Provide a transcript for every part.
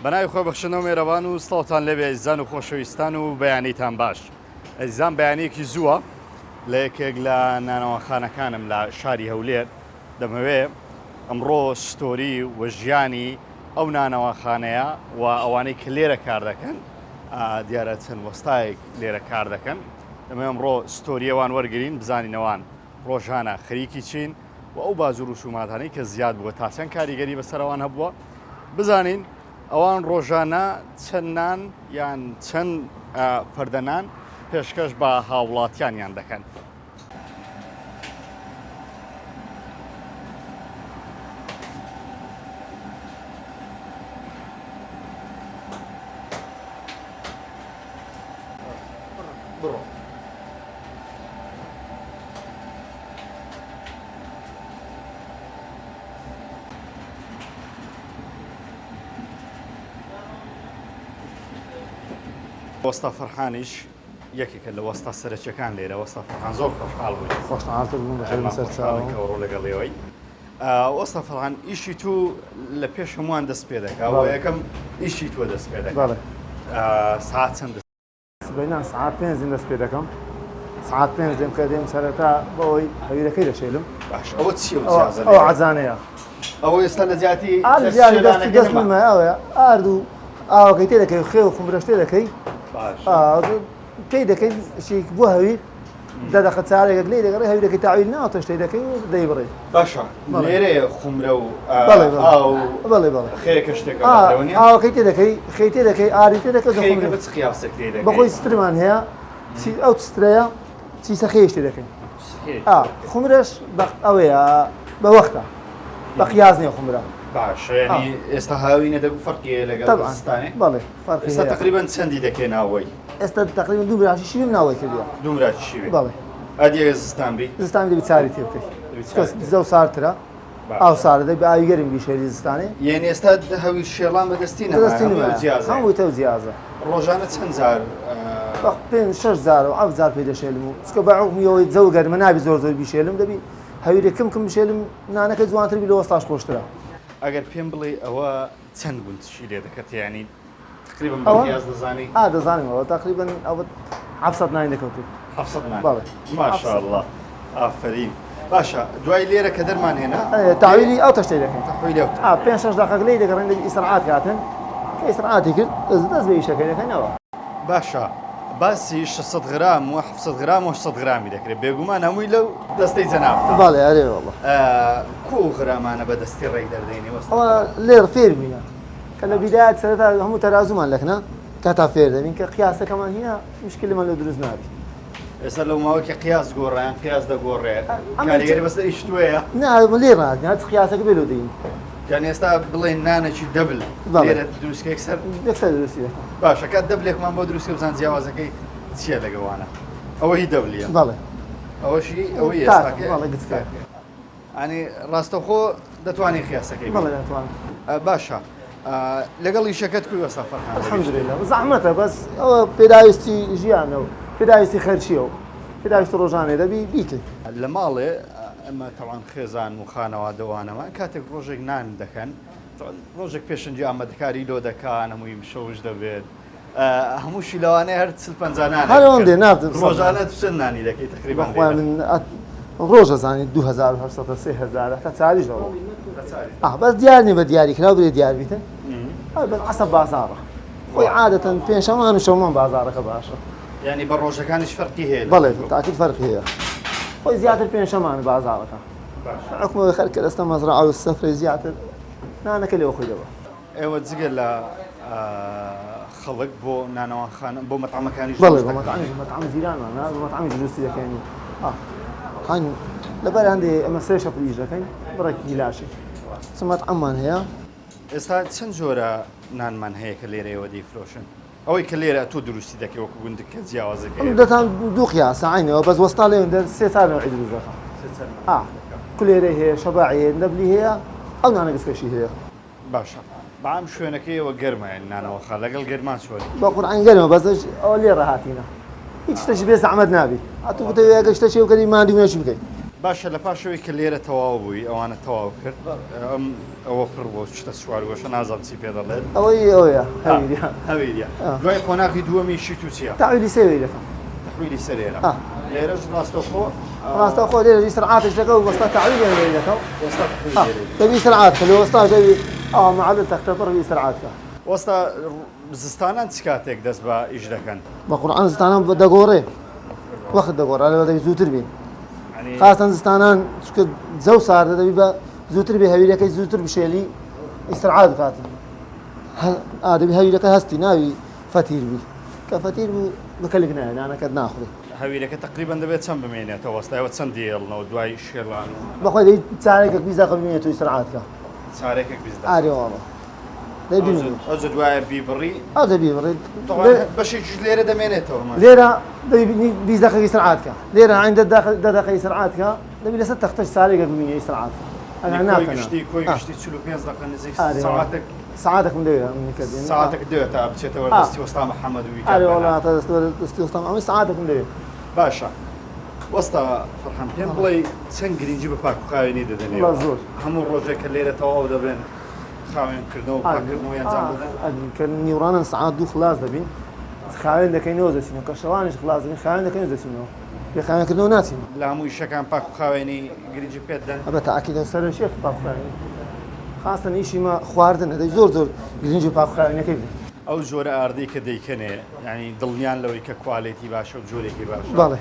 بەناوی خۆی بەخشنەوە مێرەبان و سڵاوتان لێبێ ئەزیزان و خۆشەویستان و بەیانیتان باش. ئەزیزان بەیانیەکی زووە لە یەکێک لە نانەواخانەکانم لە شاری هەولێر دەمەوێ ئەمڕۆ story و ژیانی ئەو نانەواخانەیە و ئەوانەی کە لێرە کار دەکەن دیارە چەند وەستایەک لێرە کار دەکەن دەمەوێ ئەمڕۆ story ئەوان وەرگین بزانینەوان ڕۆژانە خەریکی چین و ئەو باج و ڕسوماتانەی کە زیاد بووە تا چەند کاریگەری بەسەر ئەوان هەبووە بزانین ئەوان ڕۆژانە چەند نان یان چەند فەردەنان پێشکەش بە هاوڵاتیانیان دەکەن. بڕۆ. وەستا فەرحانیش یەکێکە لە وەستا سەرەکیەکان لێرە. وەستا فەرحان زۆر خۆشحاڵ بووین. خۆشحاڵتر بووم بەخێر بێن سەر چاوم. کە ئەوڕۆ لەگەڵ ئێوەی. وەستا فەرحان ئیشی تو لە پێش هەمووان دەست پێ دەکا و یەکەم ئیشی تۆ دەست پێ دەکا. بەڵێ. سەعات چەند دەست سبەینان سەعات پێنج دێم دەست پێ دەکەم. سەعات پێنج دێم کە دێم سەرەتا بۆ ئەوەی هەویرەکەی دەشێلم. باش ئەوە چییە و جیازە ئەوە عەزانەیە. ئەوە ئێستا لە جیاتی ئارد دەست جیاتی دەستی شێلانەکەی دەست نەما. نەمایە ئەوەیە ئارد و ئاوەکەی تێ دەکەی و خێو و خومرەش تێ دەکەی. باش. تێی دەکەی شیک بۆ هەویر دە دەقە چارێکێک لێی دەگەڕێ هەویرەکەی تاویل ناوە تۆش تێی دەکەی و دەیبڕی. باشە بەڵێ. لێرەیە خومرە و بەڵێ، بەڵێ. ئاو بەڵێ، بەڵێ. خێکە شتێکە لەوە نییە؟ ئاوەکەی تێ دەکەی، خێی تێ دەکەی، ئاری تێ دەکەی، خێکە خومرە. بە چ قیاسێک تێی دەکەی؟ بەخۆی سترمان هەیە، چی ئەو سترەیە چیسە خێیش تێ دەکەین. خێ. خومرەش بە ئەوەیە بە وەختە. بە قیاس نییە خومرە. باشە یعنی ئێستا هاوینە دەگو فەرقی هەیە لەگەڵ طبعا. زستانێ؟ بەڵێ، فەرقی ئێستا هەیە. تقریبا چەندی دەکەی ناوەی؟ ئێستا تقریبا دوو مراچی شیرم ناوەی کردووە. دوو مراچی شیرێ. بەڵێ. ئەدی ئەگەر زستان بی؟ زستان دەبی چاری تێ بکەی. دەبی چونکە چاری تێ. زەو ساردترە. باشە. ئاو ساردە دەبی ئاوی گەرم بیشێری زستانێ. یعنی ئێستا هەویر شێڵان بەدەستی نەمایە. بەدەستی هەموو نەمایە. جیازە. هەمووی تەو جیازە. ڕۆژانە چەند جار؟ بە پێنج شەش جار و حەفت جار پێی دەشێلم و چونکە بە حوکمی ئەوەی جەو گەرمە نابی زۆر زۆر بیشێلم دەبی هەویرێ کم کم بشێلم نانەکە جوانتر بی لە وەستاش خۆشترە. ئەگەر پێم بڵێ ئەوە چەند گوند شی لێ دەکەت یعنی تقریبا ئەوە؟ بە قیاس دەزانی؟ دەزانم ئەوە تقریبا ئەوە 700 نانی دەکەوتێ. 700 نان. بەڵێ. ماشاءالله. ئافەرین. باشە دوای لێرە کە دەرمان هێنا تاویلی ئەو تەشتەی دەکەین. تەحویلی ئەو پێنج شەش دقیقە لێی دەگەڕێن دەبی ئیسراعات کاتن کە ئیسراعاتی کرد دەست بە ئیشەکەی دەکەنەوە. باشە باسی 600 غرام و 700 غرام و 800 غرامی دەکرێت بێگومان هەمووی لەو دەستەی جەنابتە. بەڵێ ئەرێ وەڵڵا. کو غرامانە بە دەستی ڕێک دەردەینی وەستا؟ ئەوە لێر فێر بووینە کە لە بیدایەت سەرەتا هەموو تەرازومان لەکنە کاتا فێر دەبین کە قیاسەکەمان هینا مشکلمان لە دروست نابی. ئێستا لەو ماوە کە قیاس گۆڕیان قیاس دەگۆڕێ ئەمە کاریگەری بەسەر ئیش توەیە؟ نا لێ ڕات هەر قیاسەکە بێ لۆ دەین. یعنی ئێستا بڵێن نانێکی double بەڵێ. لێرە دروستکە یەکسەر یەکسەر دروستی دەکەم. باشە کات double ێکمان بۆ دروستکە بزان جیاوازەکەی چییە لەگەوانە. ئەوە هی double ە. بەڵێ. ئەوەشی ئەوەی تاکە، ئێستاکە. بەڵێ، گچکە. یعنی ڕاستەوخۆ دەتوانی قیاسەکەی بەڵێ دەتوانم. باشە. لەگەڵ ئیشەکەت کوی وەستا فەرحان؟ الحەمدللە زەحمەتە بەس ئەوە پێداویستی ژیانە و پێداویستی خەرچیە و پێداویستی ڕۆژانێ دەبی بیکەی. لە ماڵێ ئەمە تەوان خێزان و خانەوادەوانەمان کاتێک ڕۆژێک نان دەکەن ڕۆژێک پێشنجی ئامادەکاری لۆ دەکان هەمووی شەوش دەبێت هەمووشی لەوانەیە هەر 40 50 نان هەر ئەوەندێ نابێت. ڕۆژانە تو چەند نانی دەکەی تقریبا؟ بەخوا من ڕۆژە زانی 2800 3000 تا چاریش دەڕۆ. بەس دیار نییە بە دیاری کراو برێ دیار بیتن. بەس عەسەب بازاڕە. خۆی عادەتەن پێنجشەممان و شەممان بازاڕەکە باشە. یعنی بە ڕۆژەکانیش فەرقی هەیە؟ بەڵێ تاکید فەرقی هەیە. خۆی زیاتر پێنجشەممان بازاڕەکە. حکومەوەی خەرکە دەستە مەزرعە و سەفرەی زیاتر نانەکە لێوە خۆی دەبا. ئێوە جگە لە خەڵک بۆ نانەواخانە بۆ مەطعەمەکانیش بەڵێ دروست بۆ دەکەن؟ مەطعەمیش مەطعەم جیرانمان نا بۆ مەطعەمیش دروستی دەکەین. هەن لەبەر هەندێ ئەمە سێ شەفر ئیش دەکەین بڕێکی هیلاشی چ مەطعەممان هەیە. ئێستا چەند جۆرە نانمان هەیە کە لێرەیەوە دەیفرۆشن؟ ئەوەی کە لێرە تۆ دروستی دەکەی وەکو گوندک کە جیاوازەکەی ئەم دەتان دوو قیاسە عینەوە بەس وەستا لێ دەر سێ چار نەوعی دروست دەکەم. سێ چار نەوعی دروست دەکەم. کولێرەی هەیە، شەباعی هەیە، نەبلی هەیە، ئەو نانە گسکەشی هەیە. باشە بەعام شوێنەکەیەوە گەرمە یعنی نانەوەخە لەگەڵ گەرما چۆنی؟ بە قورعان گەرمە بەس ئەوە لێ ڕاهاتینە هیچ شتێکی بێ زەحمەت نابی. ئەتوو بتەوێ ئەگەر شتێکی بکەی ماندوو نەشی بکەی. باشە لە پاشەوەی کە لێرە تەواو بووی ئەوانە تەواو کرد ئەم ئەوە پڕ بۆ شتە چوارگۆشە نازانم چی پێ دەڵێت. ئەوەی ئەوەیە هەویریە. هەویریە. دوای قۆناغی دووەمی شیت و چییە؟ تەحویلی سێوی دەکەم. تەحویلی سەرێرە. لێرەش ڕاستەوخۆ ڕاستەوخۆ لێرە ئیسرعاتش دەکەم و وەستا تەحویلی هەویری دەکەم. وەستا تەحویلی لێرە. دەبی ئیسرعات کە لە وەستاش دەبی ئەوە معەدل تەختە پڕ بی ئیسرعات کە. وەستا زستانان چ کاتێک دەست بە ئیش دەکەن؟ بە قورعان زستانان دەگۆڕێ وەخت دەگۆڕا لەوە دەبی زووتر بین خاستەن زستانان چونکە جەو ساردە دەبی بە زووتر بێ هەویرەکەی زووتر بشێلی ئیسرعات بکاتن دەبی هەویرەکە هەستی ناوی فەتیر بی کە فەتیر بوو بەکەلک نایە نانەکەت ناخوری. هەویرەکە تەقریبەن دەبێت چەند بمێنێتەوە وەستا ئێوە چەند دەیێڵنەوە دوای شێڵان و. بەخۆی دەبی چارەکێک 20 دەقە بمێنێتەوە ئیسرعات کە. چارەکێک 20 دەقە. ئارێ وەڵا. دەی بمێنێت. ئەوجە دوایە بیبڕی. ئەوجە بیبڕی. طبعا بەشێکیش لێرە دەمێنێتەوە. لێرە دەبی 20 دەقە ئیسرعات کە. لێرە عین دە دەقە ئیسرعات کە دەبی لەسەر تەختەش چارەکێک بمینێ ئیسرعات کە. ئەگەر ناکەن. کۆی گشتی 45 دەقە نزیک سەعاتێک. سەعاتێکم دەوێت ئەمنی کە دێن. سەعاتێک دەوێت تا بچێتەوە دەستی وەستا محەممەد و ویکات. ئارێ وەڵا تا دەستی وەستا محەممەد سەعاتێکم دەوێت. باشە وەستا فەرحان پێم بڵێ چەند گرنگی بە پاک و خاوێنی دەدەن؟ وەڵا زۆر. هەموو ڕۆژێک کە لێرە تەواو دەبن خاوێنکردنەوە و پاککردنەوەی ئەنجام دەدەن؟ کە نیوڕانان سەعات دوو خلاص دەبین خاوێن دەکەینەوە دەچینەوە، کە شەوانیش خلاص دەبین خاوێن دەکەین دەچینەوە. بێ خاوێنکردنەوە ناچین. لە هەموو ئیشەکان پاک و خاوێنی گرنگی پێت دەن؟ بە تاکید سەرەکی پاک و خاوێنی. خاستن ئیشی مە خواردنە دەی زۆر زۆر گرنگی پاک و خاوێنەکەی بدەین. ئەو جۆرە ئاردەی کە دەیکەنێ یعنی دڵنیان لەوەی کە quality باشە و جۆرێکی باشە؟ بەڵێ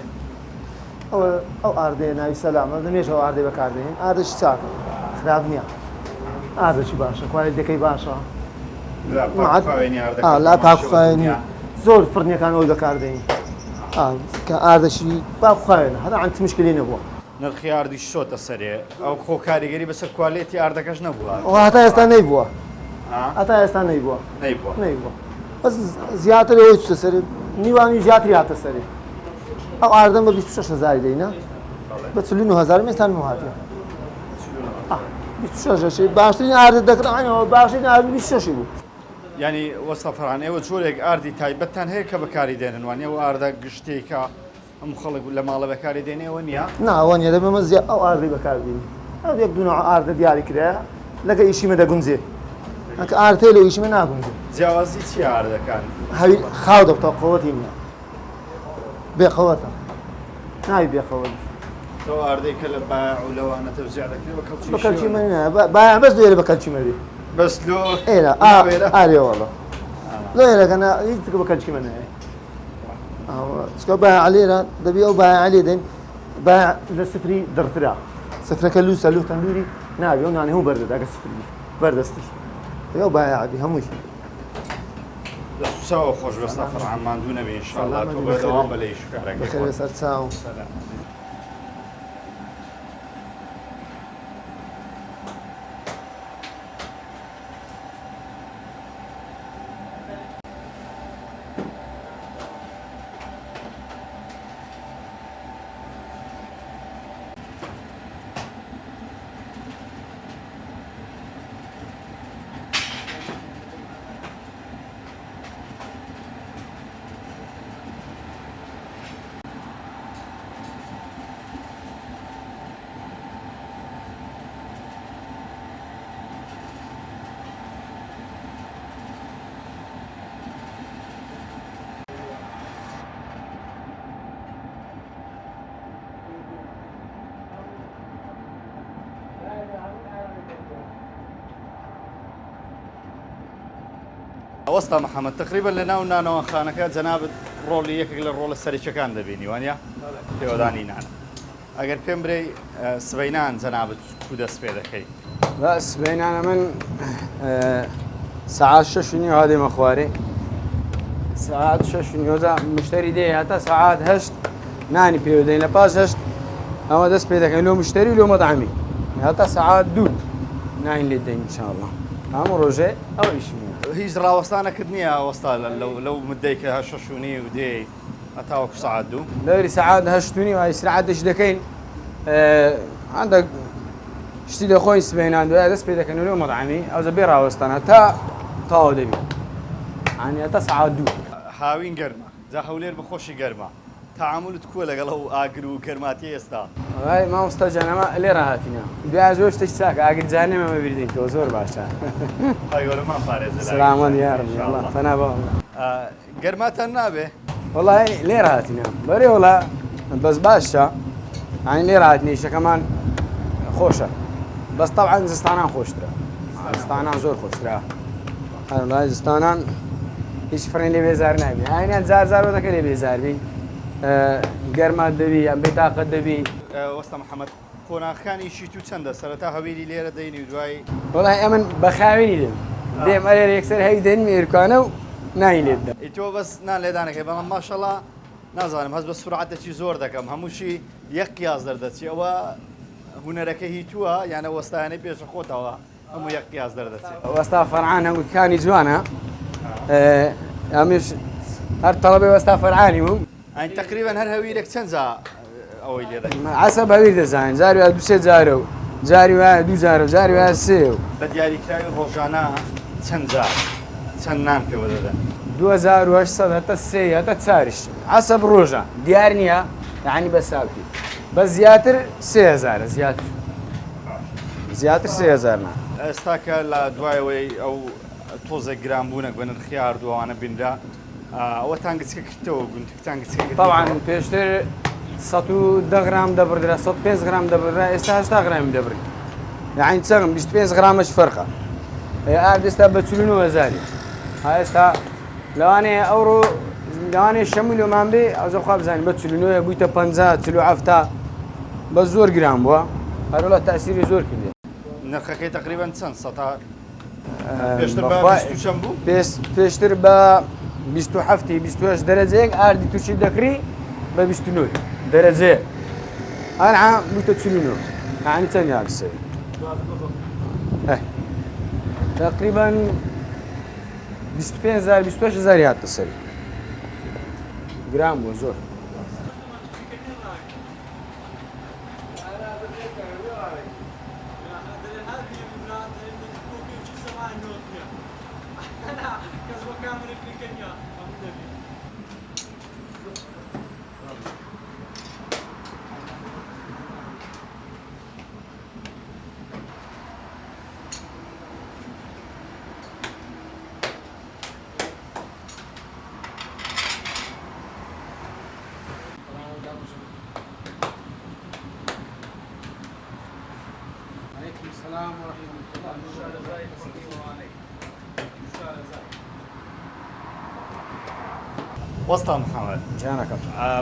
ئەوە ئەو ئاردەیە ناوی سەلامە لە مێژەوە ئاردەی بەکاردێنین ئاردەشی چاکە خراپ نییە ئاردەشی باشە کوالێتیەکەی باشە لا پاک و خاوێنی زۆر فڕنیەکان ئەوی بەکاردێنین کە ئاردەشی پاک و خاوێنە هەتا عەنت مشکلی نەبووە. نرخی ئاردیش چۆتە سەرێ ئەو خۆ کاریگەری بەسەر quality ئاردەکەش نەبووە؟ هەتا ئێستا نەیبووە هەتا ئێستا نەیبووە نەیبووە نەیبووە بەس زیاتر ئەوەی چووتە سەرێ نیوانی زیاتری هاتە سەرێ ئەو ئاردەم بە 26 هەزاری دەینا بە 49 هەزار ئێستا نمو هاتیە 26 هەشی باشترین ئاردە دەکرانەوە باشترین ئارد 26 بوو. یعنی وەستا فەرحان ئێوە جۆرێک ئاردی تایبەتتان هەیە کە بەکاری دێنن وانە ئەو ئاردە گشتێکە هەموو خەڵک لە ماڵە بەکاری دێنێ ئەوە نییە؟ نا ئەوە نییە دەبێ مە زیاد ئەو ئاردەی بەکار بینی ئەو یەک دوو نوع ئاردە دیاری کرایە لەگە ئیشی مە دەگونجێ ئەکە ئارد هەیە لە ئیشی مە ناگونجێ. جیاوازی چییە ئاردەکان؟ هەوی خاو دەبتەوە قوەتی نییە بێ قوەتە ناوی بێ قوەت. تۆ ئاردەی کە لە بایع و لەوانە تەوزیع دەکرێ بە کەڵکی بە کەڵکی من بایع بەس لێرە بە کەڵکی مەبێ بەس لۆ ئێرە ئارێ وەڵا لۆ ئێرەکە نا هیچ بە کەڵکی من نایە. چکە بایع لێرە دەبی ئەو بایع لێ دەین بایع لە سفری دڕترا سفرەکە لووسە لوو تەندوری ناوی ئەو نانێ هەموو بەردەدا کە سفری بەردەستی ئەو بایع بی هەمووی. دەست و چاوە خۆش بێ فەرحان ماندوو نەبی ئینشاءاللە تۆ بەردەوام بە لە ئیش و کارەکەی بەخێر بێ سەر چاو. وەستا محەممەد تقریبا لە ناو نانەوانخانەکە جەنابت ڕۆڵی یەکێک لە ڕۆڵە سەرەکیەکان دەبینی وانە پێوەدانی نان ئەگەر پێم برێ سبەینان جەنابت کو دەست پێ دەکەی؟ سبەینانە من سەعات شەش و نیو هادێمە خوارێ سەعات شەش و نیوەدا مشتری دێ هەتا سەعات هەشت نانی پێ بدەین لە پاش هەشت ئەوە دەست پێ دەکەین لۆ مشتری و لۆ مەدعەمی هەتا سەعات دوو ناین لێ دەین ئینشاءاللە هەموو ڕۆژێ ئەو ئیشی هیچ ڕاوەستانەکرد نییە وەستا لەو مدەی کە شەش و نیو دێ هەتاوەکو سەعات دوو؟ دەوری سەعات هەشت و نیو ئیسراحەتێکی دەکەین هەندێک شتی دەخۆین سبەینان دوای دەست پێ دەکەن لۆ مەدعەمی ئەوجە بێ ڕاوەستان هەتا تەواو دەبی یانی هەتا سەعات دوو. هاوین گەرمە جا هەولێر بە خۆشی گەرمە تەعامولت کووە لەگەڵ ئەو ئاگر و گەرماتیە ئێستا؟ وای مامۆستا جان ئەمە لێرە هاتینە دوای زۆر شتێک چاکە ئاگر جانێ مەمە بیردەیتەوە زۆر باشە. خوای گەورەمان پارێزێ لە ئاگر سلامەت جانێ یا ربی ان شاء الله الله. پەنا بە الله. گەرماتان نابێ؟ وەڵای لێرە هاتینە بەرێ وەڵا بەس باشە یعنی لێرە هاتینە ئیشەکەمان خۆشە بەس طبعا زستانان خۆشترە زستانان زۆر خۆشترە هەروەڵای زستانان هیچ فڕین لێ بێزار نابی ئاینیان جار جار وەدەکە لێ بێزار بی گەرمات دەبی یان بێتاقەت دەبی. وەستا محەمەد قۆناغەکانی ئیشی تو چەندە سەرەتا هەویری لێرە دەینی و دوای. وەڵای ئەمن بە خاوێنی دێم دێم ئەرێ یەکسەر هەوی دێنم ئێرکانە و نانی لێ بدەم. ئی تۆ بەس نان لێدانەکەی بەڵام ماشەڵا نازانم هەست بە سورعەتێکی زۆر دەکەم هەمووشی یەک قیاس دەردەچی ئەوە هونەرەکە هی تووە یان ئەو وەستایانەی پێشە خۆتەوە هەموو یەک قیاس دەردەچێت؟ وەستا فەرعان هەموو کانی جوانە ئەمیش هەر تەڵەبەی وەستا فەرعانی بووم. ئەین تەقریبەن هەر هەویرێک چەند جا ئەوەی لێ دەکەن؟ عەسەب هەویر دەزانین جاری وایە دوو سێ جارە و جاری وایە دوو جارە و جاری وایە سێ و. بە دیاریکراوی ڕۆژانە چەند جار چەند نان پێوە دەدەن؟ 2800 هەتا سێ هەتا چاریش عەسەب ڕۆژە دیار نییە یەعنی بە ساوتی بەس زیاتر 3000 زیاتر زیاتر 3000 نا. ئێستا کە لە دوایەوەی ئەو تۆزێک گرانبوونەک بە نرخی ئارد و ئەوانە بینرا ئەوەتان گچکە کردەوە گونتکتان گچکە کردیتەوە؟ تەبعەن پێشتر 110 غرام دەبڕدرا 105 غرام دەبڕدرا ئێستا 80 غرامی دەبڕی یەعنی چەند 25 غرامش فەرقە ئارد ئێستا بە 49 هەزاری ها ئێستا لەوانەیە ئەوڕۆ لەوانەیە شەموو لۆمان بێ ئەوجا خوا بزانین بە 49 بوویتە 50 47 بەس زۆر گران بووە هەروەڵا تەئسیری زۆر کردێ. نرخەکەی تقریبا چەند سەتا پێشتر بە بیست و چەند بوو؟ پێشتر بە 27 28 دەرەجەیەک ئاردی تورکی دەکڕی بە 29 دەرەجەیەک ئەنعا بوویتە 49 یعنی چەند یارسێ تقریبا 25 هزار 28 هزاری هاتە سەری گران بووە زۆر. وەستا محەممەد جانەکەم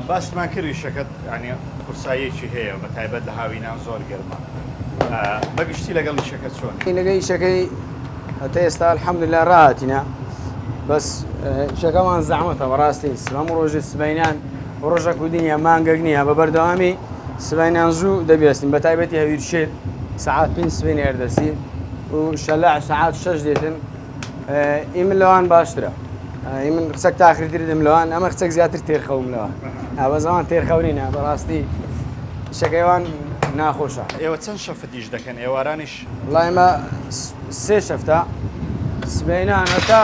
باسمان کرد ئیشەکەت یعنی قورساییەکی هەیە بە تایبەت لە هاوینان زۆر گەرمە بەگشتی لەگەڵ ئیشەکە چۆن؟ لەگە ئیشەکەی هەتا ئێستا الحەمدلله ڕاهاتینە بەس ئیشەکەمان زەحمەتە بەڕاستی هەموو ڕۆژێ سبەینان ڕۆژەک و دنیا مانگەک نییە بە بەردەوامی سبەینان زوو دەبێستین بە تایبەتی هەویر شێر سەعات 5 سبەینێ هەردەسی و شەلاع سەعات 6 دێتن ئیمن لەوان باشترە ئیمن قسەک تاخیرتر دم لەوان ئەمە قسەک زیاتر تێرخەوم لەوان ئەوە زەوان تێرخەونینە بەڕاستی شەکەیوان ناخۆشە. ئێوە چەند شەفت ئیش دەکەن ئێوارانیش؟ وەڵا ئێمە سێ شەفتە سبەینان هەتا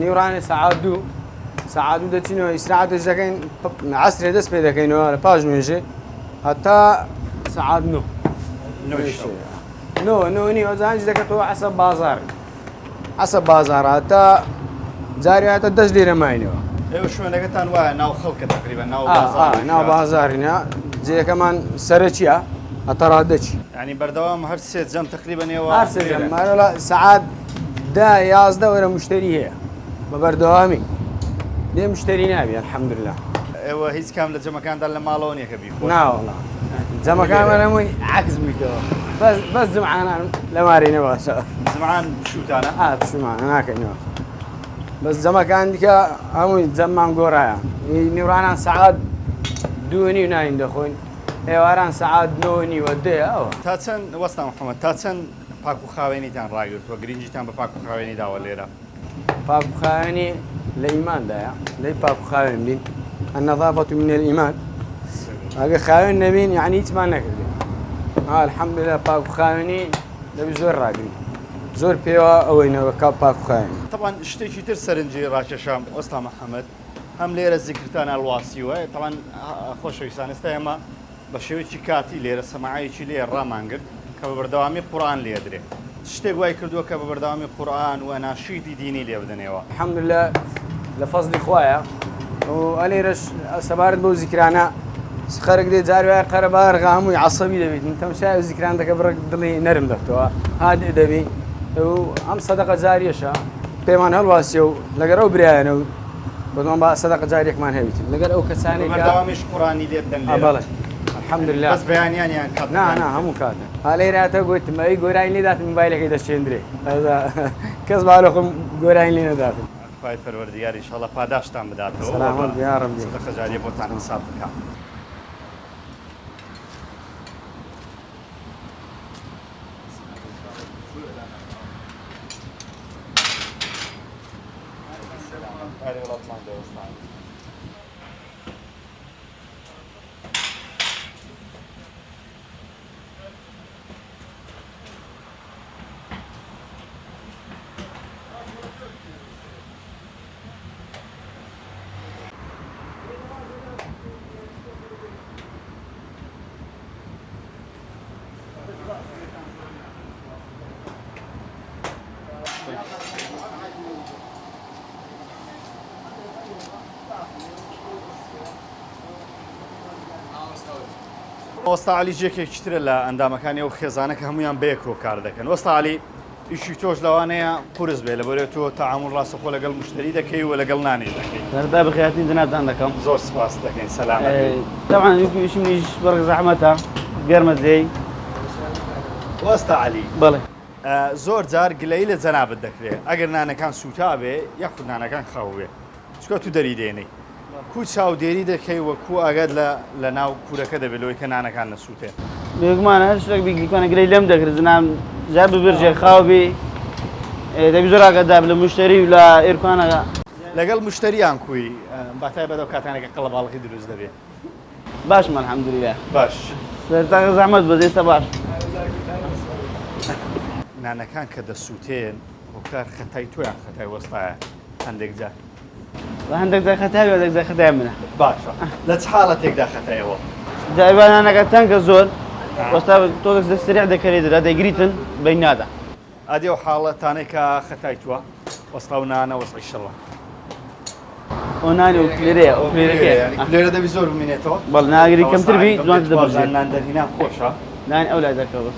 نیوڕانێ سەعات دوو سەعات دوو دەچینەوە ئیسراعەتێش دەکەین عەسرێ دەست پێ دەکەینەوە لە پاش نوێژێ هەتا سەعات نۆ نۆی شەو نۆ نۆ نیوە ئەوجا دەکەتەوە عەسەب بازاڕ عەسەب بازاڕ هەتا جاری هاتە دەست لێرە ماینەوە. ئێوە شوێنەکەتان وایە ناو خەڵکە تەقریبا ناو بازاڕ ناو بازاڕینە جێیەکەمان سەرەکیە هەتا ڕادەچی. یعنی بەردەوام هەر سێ جەم تەقریبا ئێوە هەر سێ جەم مارەوە سەعات 10 11 وەرە مشتری هەیە بە بەردەوامی لێ مشتری نابی الحمدلله. ئێوە هیچ کام لە جەمەکاندا لە ماڵەوە نییە کە بیخۆن؟ ناوەڵا جەمەکانمان هەمووی عەکس بوویتەوە بەس بەس جمعانان لە مارینە باشە. جمعان پشووتانە؟ ئا پشوومانە ناکەینەوە بەس جەمەکان دیکە هەمووی جەممان گۆڕایە نیوڕانان سەعات دوو نیو ناین دەخۆین ئێواران سەعات نۆ نیوە دێ ئەوە. تا چەند وەستا محەممەد تا چەند پاک و خاوێنیتان ڕاگرتووە گرنگیتان بە پاک و خاوێنی داوە لێرە؟ پاک و خاوێنی لە ئیماندایە لەی پاک و خاوێن بین النظافة من الإيمان ئەگە خاوێن نەبین یعنی هیچمان نەکردین الحمدلله پاک و خاوێنی دەبی زۆر ڕاگرین زۆر پێوە ئەوەی نەوە کا پاک و خاوێنی. طبعا شتێکی تر سەرنجی ڕاکێشام وەستا محەممەد هەم لێرە زیکرتان ئەڵواسیوە طبعا خۆشەویستان ئێستا ئێمە بە شێوەیەکی کاتی لێرە سەماعەیەکی لێ ڕامانگرت کە بە بەردەوامی قورئان لێ ئەدرێ. چ شتێک وای کردووە کە بە بەردەوامی قورئان و ئەناشیدی دینی لێ بدەنێوە؟ الحمدللە لە فەزلی خوایە و ئەلێرەش سەبارەت بەو زیکرانە خەرک دێ جار وایە قەرەباڵغە هەمووی عەسەبی دەبیت تەمشای ئەو زیکران دەکە بڕێک دڵی نەرم دەبتەوە هادئ دەبی و ئەم سەدەقە جاریەشە پێمان هەڵواسیە و لەگەر ئەو برایانە و بەدوام با سەدەقە جاریەکمان هەبیت لەگەر ئەو کەسانەی کە بەردەوامیش قورئانی لێ بدەن لێرە؟ بەڵێ الحمدللە. بەس بەیانیان یان کات نا نا هەموو کاتە. ها لێرە تە گوتم ئەوی گۆرانی لێ داتم موبایلەکەی دەشێندرێ کەس با لە خۆم گۆرانی لێ نەداتم. خوای پەروەردگار ئیشەڵا پاداشتان بداتەوە سەلامەت بی یاڕەبی. سەدەقە جاریە بۆتان حساب بکا. وەستا عەلیش یەکێکی ترە لە ئەندامەکانی ئەو خێزانە کە هەمویان بەیەکەوە کار دەکەن. وەستا عەلی ئیشی تۆش لەوانەیە قورس بێ لەبەرەوەی تۆ تەعامول ڕاستەخۆ لەگەڵ مشتری دەکەی و لەگەڵ نانیش دەکەی. سەرەتا بەخێرهاتنی جەنابتان دەکەم. زۆر سپاس دەکەین سەلامەت بی. تەبعەن ئیشی منیش بەڕێک زەحمەتە گەرمە جێی. وەستا عەلی. بەڵێ. زۆر جار گلەیی لە جەنابت دەکرێ ئەگەر نانەکان سووتابێ یاخود نانەکان خاو بێ چونکە تو دەری دێنی کو چاودێری دەکەی و کو ئاگات لە لە ناو کورەکە دەبێت لەوەی کە نانەکان نەسووتێن. بێگومان هەر شتێک بی گلیکانە گلەی لەم دەکرد جناب جا ببرژێ خاو بی دەبی زۆر ئاگادار لە مشتری و لە ئێرکانەکە. لەگەڵ مشتریان کوی بە تایبەت ئەو کاتانە کە قەڵەباڵغی دروست دەبێ. باشم الحمدللە. باش. سەرەتا زەحمەت بەس ئێستا باش. نانەکان کە دەسووتێن هۆکار خەتای تۆ یان خەتای وەستایە هەندێک جار؟ هەندێک جار خەتای هەندێک جار خەتای منە. باشە لە چ حاڵەتێکدا خەتای ئەوە؟ جاری وا نانەکە تەنکە زۆر وەستا تۆزێک سریع دەکەرێت دەگریتن بەی نادا. ئەدی ئەو حاڵەتانەی کە خەتای تووە وەستا و نانە وەزعی شڕە. ئەو نانی و کلێرەیە ئەو کلێرەکەیە. کلێرە دەبی زۆر بمینێتەوە؟ بەڵێ ناگری کەمتر بی جوانتر دەبرژێت. نان دەرهینان خۆشە. نانی ئەو لای دەکەوە بەس.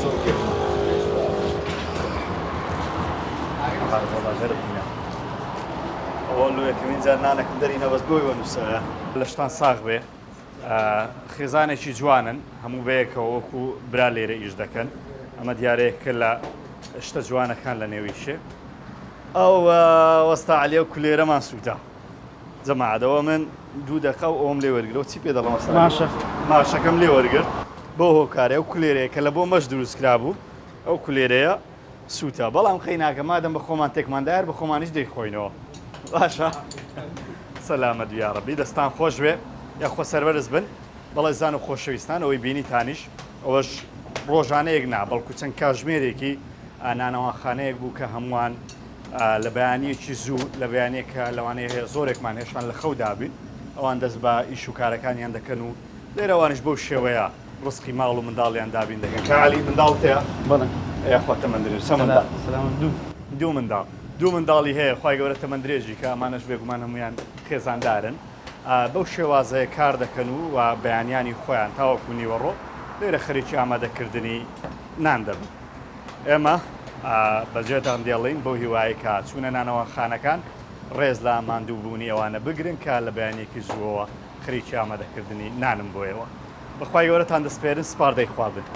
زۆر کێفە. ئەوە لۆ یەکەمین جار نانەکەم دەرینە بەس بۆی وەنووسایە. لەشتان ساغ بێ. خێزانێکی جوانن هەموو بەیەکەوە وەکو برا لێرە ئیش دەکەن ئەمە دیارەیەکە لە شتە جوانەکان لە نێویشێ ئەو وەستا عەلیە و کولێرەمان سووتا جەماعەتەوە من دوو دەقە و ئەوم لێ وەرگرەوە چی پێ دەڵێم وەستا ماشە ماشەکەم لێ وەرگرت بۆ هۆکارێ ئەو کولێرەیە کە لە بۆ مەش دروست کرابوو ئەو کولێرەیە سووتا بەڵام قەیناکە مادەم بە خۆمان تێکمان دایە هەر بە خۆمانیش دەیخۆینەوە باشە سەلامەت بی یاڕەبی دەستان خۆش بێ یاخوا سەربەرز بن بەڵێ زان و خۆشەویستان ئەوەی بینیتانیش ئەوەش ڕۆژانەیەک نا بەڵکو چەند کاژمێرێکی نانەواخانەیەک بوو کە هەمووان لە بەیانیەکی زوو لە بەیانیەک کە لەوانەیە هەیە زۆرێکمان هێشتان لە خەو دابین ئەوان دەست بە ئیش و کارەکانیان دەکەن و لێرەوانش بەو شێوەیە ڕزقی ماڵ و منداڵیان دابین دەکەن. کاک عەلی منداڵت هەیە؟ بەڵێ. یاخوا تەمەن درێژ. چەند منداڵ؟ سەلامەت دوو. دوو منداڵ. دوو منداڵی هەیە خوای گەورە تەمەن درێژی کە ئەمانەش بێگومان هەموویان خێزاندارن. بەو شێوازەیە کار دەکەن و و بەیانیانی خۆیان تاوەکو نیوەڕۆ لێرە خەریکی ئامادەکردنی نان دەبن. ئێمە بەجێتان دێڵین بەو هیوایەی کە چوونە نانەواخانەکان ڕێز لە ماندووبوونی ئەوانە بگرن کە لە بەیانیەکی زووەوە خەریکی ئامادەکردنی نانم بۆیەوە. بەخوای گەورەتان دەسپێرن سپاردەی خوا بن.